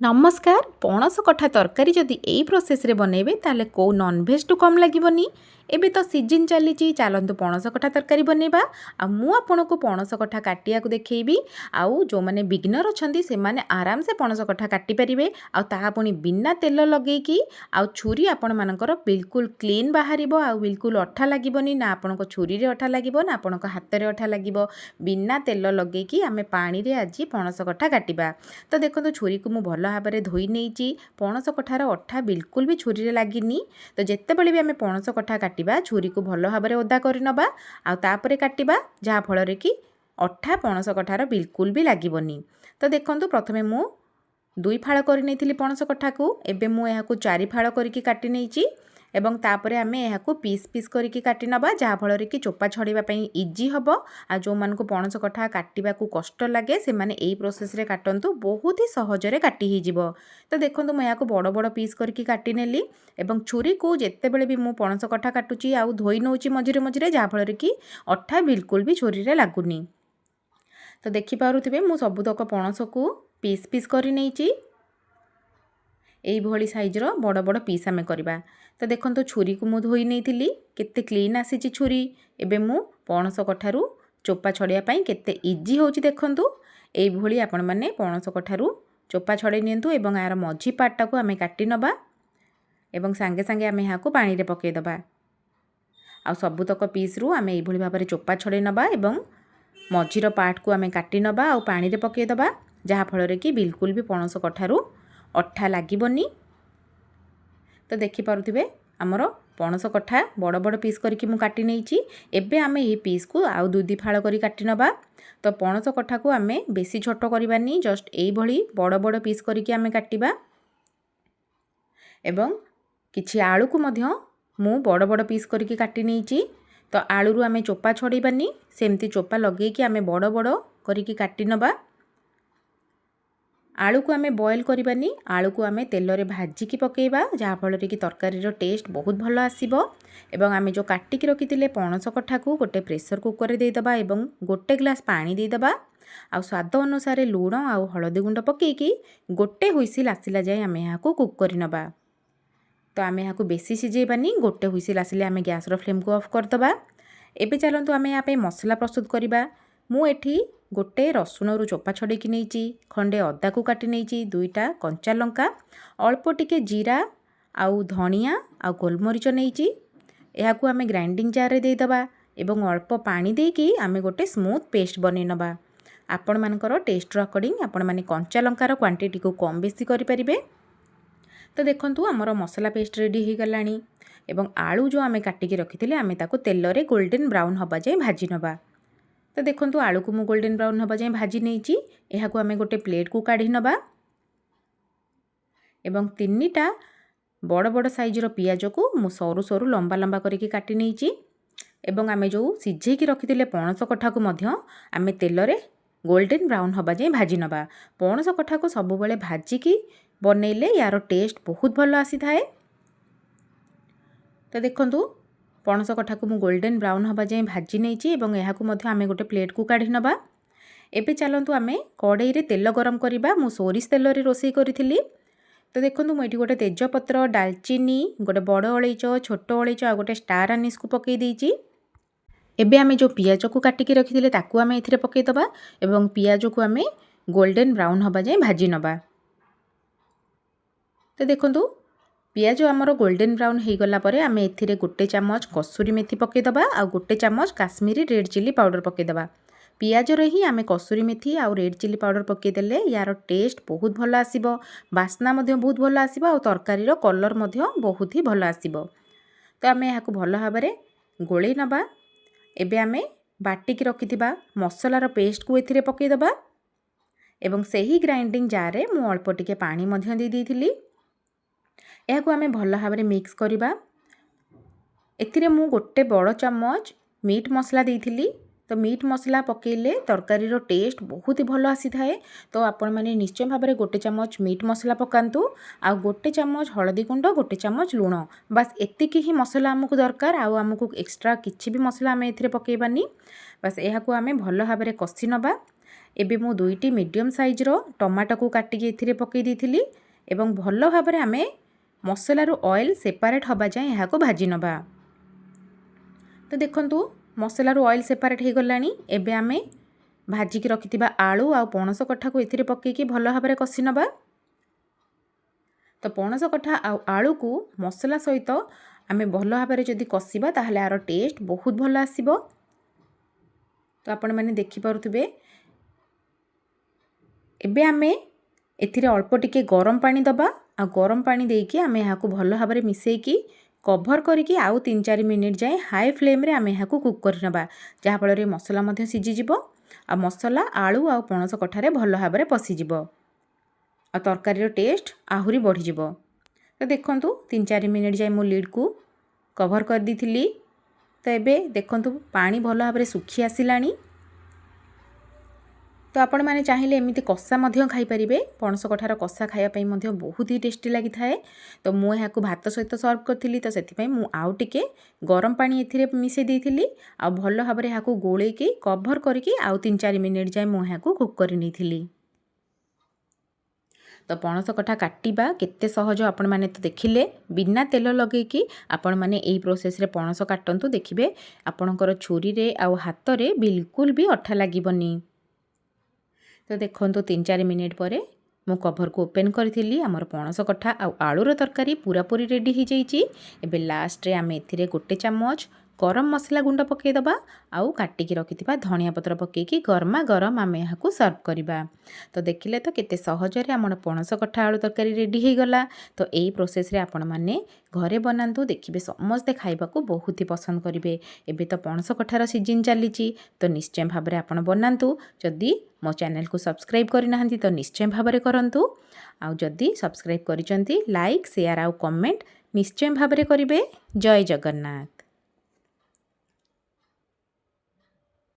ନମସ୍କାର। ପଣସ କଠା ତରକାରୀ ଯଦି ଏଇ ପ୍ରୋସେସ୍ରେ ବନେଇବେ, ତାହେଲେ କେଉଁ ନନଭେଜ୍ଠୁ କମ୍ ଲାଗିବନି। ଏବେ ତ ସିଜିନ୍ ଚାଲିଛି। ଚାଲନ୍ତୁ ପଣସ କଠା ତରକାରୀ ବନେଇବା ଆଉ ମୁଁ ଆପଣଙ୍କୁ ପଣସ କଠା କାଟିବାକୁ ଦେଖେଇବି। ଆଉ ଯେଉଁମାନେ ବିଗିନର୍ ଅଛନ୍ତି, ସେମାନେ ଆରାମସେ ପଣସ କଠା କାଟିପାରିବେ ଆଉ ତାହା ପୁଣି ବିନା ତେଲ ଲଗେଇକି। ଆଉ ଛୁରୀ ଆପଣମାନଙ୍କର ବିଲକୁଲ କ୍ଲିନ୍ ବାହାରିବ ଆଉ ବିଲକୁଲ ଅଠା ଲାଗିବନି। ନା ଆପଣଙ୍କ ଛୁରୀରେ ଅଠା ଲାଗିବ, ନା ଆପଣଙ୍କ ହାତରେ ଅଠା ଲାଗିବ। ବିନା ତେଲ ଲଗେଇକି ଆମେ ପାଣିରେ ଆଜି ପଣସ କଠା କାଟିବା। ତ ଦେଖନ୍ତୁ, ଛୁରୀକୁ ମୁଁ ଭଲ ଭାବରେ ଧୋଇ ନେଇଛି। ପଣସ କଠାର ଅଠା ବିଲକୁଲ ବି ଛୁରୀରେ ଲାଗିନି। ତ ଯେତେବେଳେ ବି ଆମେ ପଣସ କଠା କାଟିବା, ଛୁରୀକୁ ଭଲ ଭାବରେ ଓଦା କରିନେବା ଆଉ ତାପରେ କାଟିବା, ଯାହାଫଳରେ କି ଅଠା ପଣସ କଠାର ବିଲକୁଲ ବି ଲାଗିବନି। ତ ଦେଖନ୍ତୁ, ପ୍ରଥମେ ମୁଁ ଦୁଇ ଫାଳ କରିନେଇଥିଲି ପଣସ କଠାକୁ। ଏବେ ମୁଁ ଏହାକୁ ଚାରି ଫାଳ କରିକି କାଟି ନେଇଛି ଏବଂ ତାପରେ ଆମେ ଏହାକୁ ପିସ୍ ପିସ୍ କରିକି କାଟି ନେବା, ଯାହାଫଳରେ କି ଚୋପା ଛଡ଼େଇବା ପାଇଁ ଇଜି ହେବ। ଆଉ ଯେଉଁମାନଙ୍କୁ ପଣସ କଠା କାଟିବାକୁ କଷ୍ଟ ଲାଗେ, ସେମାନେ ଏଇ ପ୍ରୋସେସ୍ରେ କାଟନ୍ତୁ, ବହୁତ ହି ସହଜରେ କାଟି ହେଇଯିବ। ତ ଦେଖନ୍ତୁ, ମୁଁ ଏହାକୁ ବଡ଼ ବଡ଼ ପିସ୍ କରିକି କାଟି ନେଲି ଏବଂ ଛୁରୀକୁ ଯେତେବେଳେ ବି ମୁଁ ପଣସ କଠା କାଟୁଛି ଆଉ ଧୋଇ ନେଉଛି ମଝିରେ ମଝିରେ, ଯାହାଫଳରେ କି ଅଠା ବିଲକୁଲ ବି ଛୁରୀରେ ଲାଗୁନି। ତ ଦେଖିପାରୁଥିବେ, ମୁଁ ସବୁତକ ପଣସକୁ ପିସ୍ ପିସ୍ କରି ନେଇଛି। ଏଇଭଳି ସାଇଜ୍ର ବଡ଼ ବଡ଼ ପିସ୍ ଆମେ କରିବା। ତ ଦେଖନ୍ତୁ, ଛୁରୀକୁ ମୁଁ ଧୋଇ ନେଇଥିଲି, କେତେ କ୍ଲିନ୍ ଆସିଛି ଛୁରୀ। ଏବେ ମୁଁ ପଣସ କଠାରୁ ଚୋପା ଛଡ଼େଇବା ପାଇଁ କେତେ ଇଜି ହେଉଛି ଦେଖନ୍ତୁ। ଏଇଭଳି ଆପଣମାନେ ପଣସ କଠାରୁ ଚୋପା ଛଡ଼େଇ ନିଅନ୍ତୁ ଏବଂ ଏହାର ମଝି ପାର୍ଟଟାକୁ ଆମେ କାଟି ନେବା ଏବଂ ସାଙ୍ଗେ ସାଙ୍ଗେ ଆମେ ଏହାକୁ ପାଣିରେ ପକାଇଦେବା। ଆଉ ସବୁତକ ପିସ୍ରୁ ଆମେ ଏଇଭଳି ଭାବରେ ଚୋପା ଛଡ଼େଇ ନେବା ଏବଂ ମଝିର ପାର୍ଟକୁ ଆମେ କାଟି ନେବା ଆଉ ପାଣିରେ ପକାଇଦେବା, ଯାହାଫଳରେ କି ବିଲକୁଲ ବି ପଣସ କଠାରୁ ଅଠା ଲାଗିବନି। ତ ଦେଖିପାରୁଥିବେ, ଆମର ପଣସ କଠା ବଡ଼ ବଡ଼ ପିସ୍ କରିକି ମୁଁ କାଟି ନେଇଛି। ଏବେ ଆମେ ଏହି ପିସ୍କୁ ଆଉ ଦୁଇ ଦୁଇ ଫାଳ କରି କାଟି ନେବା। ତ ପଣସ କଠାକୁ ଆମେ ବେଶୀ ଛୋଟ କରିବାନି, ଜଷ୍ଟ ଏଇଭଳି ବଡ଼ ବଡ଼ ପିସ୍ କରିକି ଆମେ କାଟିବା। ଏବଂ କିଛି ଆଳୁକୁ ମଧ୍ୟ ମୁଁ ବଡ଼ ବଡ଼ ପିସ୍ କରିକି କାଟି ନେଇଛି। ତ ଆଳୁରୁ ଆମେ ଚୋପା ଛଡ଼େଇବାନି, ସେମିତି ଚୋପା ଲଗେଇକି ଆମେ ବଡ଼ ବଡ଼ କରିକି କାଟି ନେବା। ଆଳୁକୁ ଆମେ ବଏଲ୍ କରିବାନି, ଆଳୁକୁ ଆମେ ତେଲରେ ଭାଜିକି ପକାଇବା, ଯାହାଫଳରେ କି ତରକାରୀର ଟେଷ୍ଟ ବହୁତ ଭଲ ଆସିବ। ଏବଂ ଆମେ ଯେଉଁ କାଟିକି ରଖିଥିଲେ ପଣସ କଠାକୁ ଗୋଟେ ପ୍ରେସର କୁକରରେ ଦେଇଦେବା ଏବଂ ଗୋଟେ ଗ୍ଲାସ୍ ପାଣି ଦେଇଦେବା ଆଉ ସ୍ୱାଦ ଅନୁସାରେ ଲୁଣ ଆଉ ହଳଦୀ ଗୁଣ୍ଡ ପକାଇକି ଗୋଟେ ହୁଇସିଲ୍ ଆସିଲା ଯାଏ ଆମେ ଏହାକୁ କୁକ୍ କରିନେବା। ତ ଆମେ ଏହାକୁ ବେଶୀ ସିଝେଇବାନି। ଗୋଟେ ହୁଇସିଲ୍ ଆସିଲେ ଆମେ ଗ୍ୟାସ୍ର ଫ୍ଲେମ୍କୁ ଅଫ୍ କରିଦେବା। ଏବେ ଚାଲନ୍ତୁ ଆମେ ଏହା ପାଇଁ ମସଲା ପ୍ରସ୍ତୁତ କରିବା। ମୁଁ ଏଠି ଗୋଟେ ରସୁଣରୁ ଚୋପା ଛଡ଼େଇକି ନେଇଛି, ଖଣ୍ଡେ ଅଦାକୁ କାଟି ନେଇଛି, ଦୁଇଟା କଞ୍ଚା ଲଙ୍କା, ଅଳ୍ପ ଟିକେ ଜିରା ଆଉ ଧଣିଆ ଆଉ ଗୋଲମରିଚ ନେଇଛି। ଏହାକୁ ଆମେ ଗ୍ରାଇଣ୍ଡିଙ୍ଗ ଜାର୍ରେ ଦେଇଦେବା ଏବଂ ଅଳ୍ପ ପାଣି ଦେଇକି ଆମେ ଗୋଟେ ସ୍ମୁଥ୍ ପେଷ୍ଟ ବନେଇ ନେବା। ଆପଣମାନଙ୍କର ଟେଷ୍ଟର ଆକର୍ଡ଼ିଂ ଆପଣମାନେ କଞ୍ଚା ଲଙ୍କାର କ୍ୱାଣ୍ଟିଟିକୁ କମ୍ ବେଶୀ କରିପାରିବେ। ତ ଦେଖନ୍ତୁ, ଆମର ମସଲା ପେଷ୍ଟ ରେଡ଼ି ହୋଇଗଲାଣି ଏବଂ ଆଳୁ ଯେଉଁ ଆମେ କାଟିକି ରଖିଥିଲେ, ଆମେ ତାକୁ ତେଲରେ ଗୋଲ୍ଡେନ୍ ବ୍ରାଉନ୍ ହେବା ଯାଏଁ ଭାଜି ନେବା। ତ ଦେଖନ୍ତୁ, ଆଳୁକୁ ମୁଁ ଗୋଲ୍ଡେନ୍ ବ୍ରାଉନ୍ ହେବା ଯାଏଁ ଭାଜି ନେଇଛି। ଏହାକୁ ଆମେ ଗୋଟେ ପ୍ଲେଟ୍କୁ କାଢ଼ି ନେବା ଏବଂ ତିନିଟା ବଡ଼ ବଡ଼ ସାଇଜ୍ର ପିଆଜକୁ ମୁଁ ସରୁ ସରୁ ଲମ୍ବା ଲମ୍ବା କରିକି କାଟି ନେଇଛି। ଏବଂ ଆମେ ଯେଉଁ ସିଝେଇକି ରଖିଥିଲେ ପଣସ କଠାକୁ ମଧ୍ୟ ଆମେ ତେଲରେ ଗୋଲ୍ଡେନ୍ ବ୍ରାଉନ୍ ହେବା ଯାଏଁ ଭାଜି ନେବା। ପଣସ କଠାକୁ ସବୁବେଳେ ଭାଜିକି ବନେଇଲେ ୟାର ଟେଷ୍ଟ ବହୁତ ଭଲ ଆସିଥାଏ। ତ ଦେଖନ୍ତୁ, ପଣସ କଠାକୁ ମୁଁ ଗୋଲ୍ଡେନ୍ ବ୍ରାଉନ୍ ହେବା ଯାଏଁ ଭାଜି ନେଇଛି ଏବଂ ଏହାକୁ ମଧ୍ୟ ଆମେ ଗୋଟେ ପ୍ଲେଟ୍କୁ କାଢ଼ି ନେବା। ଏବେ ଚାଲନ୍ତୁ ଆମେ କଡ଼େଇରେ ତେଲ ଗରମ କରିବା। ମୁଁ ସୋରିଷ ତେଲରେ ରୋଷେଇ କରିଥିଲି। ତ ଦେଖନ୍ତୁ, ମୁଁ ଏଠି ଗୋଟେ ତେଜପତ୍ର, ଡାଲଚିନି, ଗୋଟେ ବଡ଼ ଅଳେଇଚ, ଛୋଟ ଅଳେଇଚ ଆଉ ଗୋଟେ ଷ୍ଟାର୍ ଆନିସ୍କୁ ପକାଇ ଦେଇଛି। ଏବେ ଆମେ ଯେଉଁ ପିଆଜକୁ କାଟିକି ରଖିଥିଲେ, ତାକୁ ଆମେ ଏଥିରେ ପକାଇଦେବା ଏବଂ ପିଆଜକୁ ଆମେ ଗୋଲ୍ଡେନ୍ ବ୍ରାଉନ୍ ହେବା ଯାଏଁ ଭାଜି ନେବା। ତ ଦେଖନ୍ତୁ, ପିଆଜ ଆମର ଗୋଲ୍ଡେନ୍ ବ୍ରାଉନ୍ ହେଇଗଲା ପରେ ଆମେ ଏଥିରେ ଗୋଟେ ଚାମଚ କସୁରୀ ମେଥି ପକାଇଦେବା ଆଉ ଗୋଟେ ଚାମଚ କାଶ୍ମୀରୀ ରେଡ଼୍ ଚିଲି ପାଉଡ଼ର ପକାଇଦେବା। ପିଆଜରେ ହିଁ ଆମେ କସୁରୀ ମେଥି ଆଉ ରେଡ଼୍ ଚିଲି ପାଉଡ଼ର ପକାଇଦେଲେ ୟାର ଟେଷ୍ଟ ବହୁତ ଭଲ ଆସିବ, ବାସ୍ନା ମଧ୍ୟ ବହୁତ ଭଲ ଆସିବ ଆଉ ତରକାରୀର କଲର୍ ମଧ୍ୟ ବହୁତ ହି ଭଲ ଆସିବ। ତ ଆମେ ଏହାକୁ ଭଲ ଭାବରେ ଗୋଳେଇ ନେବା। ଏବେ ଆମେ ବାଟିକି ରଖିଥିବା ମସଲାର ପେଷ୍ଟକୁ ଏଥିରେ ପକାଇଦେବା ଏବଂ ସେହି ଗ୍ରାଇଣ୍ଡିଙ୍ଗ ଜାର୍ରେ ମୁଁ ଅଳ୍ପ ଟିକେ ପାଣି ମଧ୍ୟ ଦେଇ ଦେଇଥିଲି। ଏହାକୁ ଆମେ ଭଲ ଭାବରେ ମିକ୍ସ କରିବା। ଏଥିରେ ମୁଁ ଗୋଟେ ବଡ଼ ଚାମଚ ମିଟ୍ ମସଲା ଦେଇଥିଲି। ତ ମିଟ୍ ମସଲା ପକାଇଲେ ତରକାରୀର ଟେଷ୍ଟ ବହୁତ ଭଲ ଆସିଥାଏ। ତ ଆପଣମାନେ ନିଶ୍ଚୟ ଭାବରେ ଗୋଟେ ଚାମଚ ମିଟ୍ ମସଲା ପକାନ୍ତୁ ଆଉ ଗୋଟେ ଚାମଚ ହଳଦୀ ଗୁଣ୍ଡ, ଗୋଟେ ଚାମଚ ଲୁଣ, ବାସ୍ ଏତିକି ହିଁ ମସଲା ଆମକୁ ଦରକାର। ଆଉ ଆମକୁ ଏକ୍ସଟ୍ରା କିଛି ବି ମସଲା ଆମେ ଏଥିରେ ପକାଇବାନି। ବାସ୍, ଏହାକୁ ଆମେ ଭଲ ଭାବରେ କଷି ନେବା। ଏବେ ମୁଁ ଦୁଇଟି ମିଡ଼ିୟମ୍ ସାଇଜ୍ର ଟମାଟୋକୁ କାଟିକି ଏଥିରେ ପକାଇ ଦେଇଥିଲି ଏବଂ ଭଲ ଭାବରେ ଆମେ ମସଲାରୁ ଅଏଲ୍ ସେପାରେଟ୍ ହେବା ଯାଏଁ ଏହାକୁ ଭାଜି ନେବା। ତ ଦେଖନ୍ତୁ, ମସଲାରୁ ଅଏଲ୍ ସେପାରେଟ୍ ହୋଇଗଲାଣି। ଏବେ ଆମେ ଭାଜିକି ରଖିଥିବା ଆଳୁ ଆଉ ପଣସ କଠାକୁ ଏଥିରେ ପକାଇକି ଭଲ ଭାବରେ କଷି ନେବା। ତ ପଣସ କଠା ଆଉ ଆଳୁକୁ ମସଲା ସହିତ ଆମେ ଭଲ ଭାବରେ ଯଦି କଷିବା, ତାହେଲେ ୟାର ଟେଷ୍ଟ ବହୁତ ଭଲ ଆସିବ। ତ ଆପଣମାନେ ଦେଖିପାରୁଥିବେ, ଏବେ ଆମେ ଏଥିରେ ଅଳ୍ପ ଟିକେ ଗରମ ପାଣି ଦେବା ଆଉ ଗରମ ପାଣି ଦେଇକି ଆମେ ଏହାକୁ ଭଲ ଭାବରେ ମିଶାଇକି କଭର୍ କରିକି ଆଉ 3-4 ମିନିଟ୍ ଯାଏଁ ହାଇ ଫ୍ଲେମ୍ରେ ଆମେ ଏହାକୁ କୁକ୍ କରିନେବା, ଯାହାଫଳରେ ମସଲା ମଧ୍ୟ ସିଝିଯିବ ଆଉ ମସଲା ଆଳୁ ଆଉ ପଣସ କଠାରେ ଭଲ ଭାବରେ ପଶିଯିବ ଆଉ ତରକାରୀର ଟେଷ୍ଟ ଆହୁରି ବଢ଼ିଯିବ। ତ ଦେଖନ୍ତୁ, 3-4 ମିନିଟ୍ ଯାଏଁ ମୁଁ ଲିଡ଼୍କୁ କଭର୍ କରିଦେଇଥିଲି। ତ ଏବେ ଦେଖନ୍ତୁ, ପାଣି ଭଲ ଭାବରେ ଶୁଖି ଆସିଲାଣି। ତ ଆପଣମାନେ ଚାହିଁଲେ ଏମିତି କଷା ମଧ୍ୟ ଖାଇପାରିବେ। ପଣସ କଠାର କଷା ଖାଇବା ପାଇଁ ମଧ୍ୟ ବହୁତ ହି ଟେଷ୍ଟି ଲାଗିଥାଏ। ତ ମୁଁ ଏହାକୁ ଭାତ ସହିତ ସର୍ଭ କରିଥିଲି, ତ ସେଥିପାଇଁ ମୁଁ ଆଉ ଟିକେ ଗରମ ପାଣି ଏଥିରେ ମିଶାଇ ଦେଇଥିଲି ଆଉ ଭଲ ଭାବରେ ଏହାକୁ ଗୋଳେଇକି କଭର୍ କରିକି ଆଉ 3-4 ମିନିଟ୍ ଯାଏଁ ମୁଁ ଏହାକୁ କୁକ୍ କରି ନେଇଥିଲି। ତ ପଣସ କଠା କାଟିବା କେତେ ସହଜ ଆପଣମାନେ ତ ଦେଖିଲେ। ବିନା ତେଲ ଲଗେଇକି ଆପଣମାନେ ଏଇ ପ୍ରୋସେସ୍ରେ ପଣସ କାଟନ୍ତୁ, ଦେଖିବେ ଆପଣଙ୍କର ଛୁରୀରେ ଆଉ ହାତରେ ବିଲକୁଲ ବି ଅଠା ଲାଗିବନି। ତ ଦେଖନ୍ତୁ, 3-4 ମିନିଟ୍ ପରେ ମୁଁ କଭରକୁ ଓପେନ୍ କରିଥିଲି। ଆମର ପଣସ କଠା ଆଉ ଆଳୁର ତରକାରୀ ପୁରାପୁରି ରେଡ଼ି ହୋଇଯାଇଛି। ଏବେ ଲାଷ୍ଟରେ ଆମେ ଏଥିରେ ଗୋଟେ ଚାମଚ ଗରମ ମସଲା ଗୁଣ୍ଡ ପକାଇଦେବା ଆଉ କାଟିକି ରଖିଥିବା ଧନିଆ ପତ୍ର ପକାଇକି ଗରମା ଗରମ ଆମେ ଏହାକୁ ସର୍ଭ କରିବା। ତ ଦେଖିଲେ ତ, କେତେ ସହଜରେ ଆମର ପଣସ କଠା ଆଳୁ ତରକାରୀ ରେଡ଼ି ହୋଇଗଲା। ତ ଏଇ ପ୍ରୋସେସ୍ରେ ଆପଣମାନେ ଘରେ ବନାନ୍ତୁ, ଦେଖିବେ ସମସ୍ତେ ଖାଇବାକୁ ବହୁତ ହି ପସନ୍ଦ କରିବେ। ଏବେ ତ ପଣସ କଠାର ସିଜିନ୍ ଚାଲିଛି, ତ ନିଶ୍ଚୟ ଭାବରେ ଆପଣ ବନାନ୍ତୁ। ଯଦି ମୋ ଚ୍ୟାନେଲକୁ ସବସ୍କ୍ରାଇବ୍ କରିନାହାନ୍ତି, ତ ନିଶ୍ଚୟ ଭାବରେ କରନ୍ତୁ। ଆଉ ଯଦି ସବସ୍କ୍ରାଇବ୍ କରିଛନ୍ତି, ଲାଇକ୍, ସେୟାର ଆଉ କମେଣ୍ଟ ନିଶ୍ଚୟ ଭାବରେ କରିବେ। ଜୟ ଜଗନ୍ନାଥ।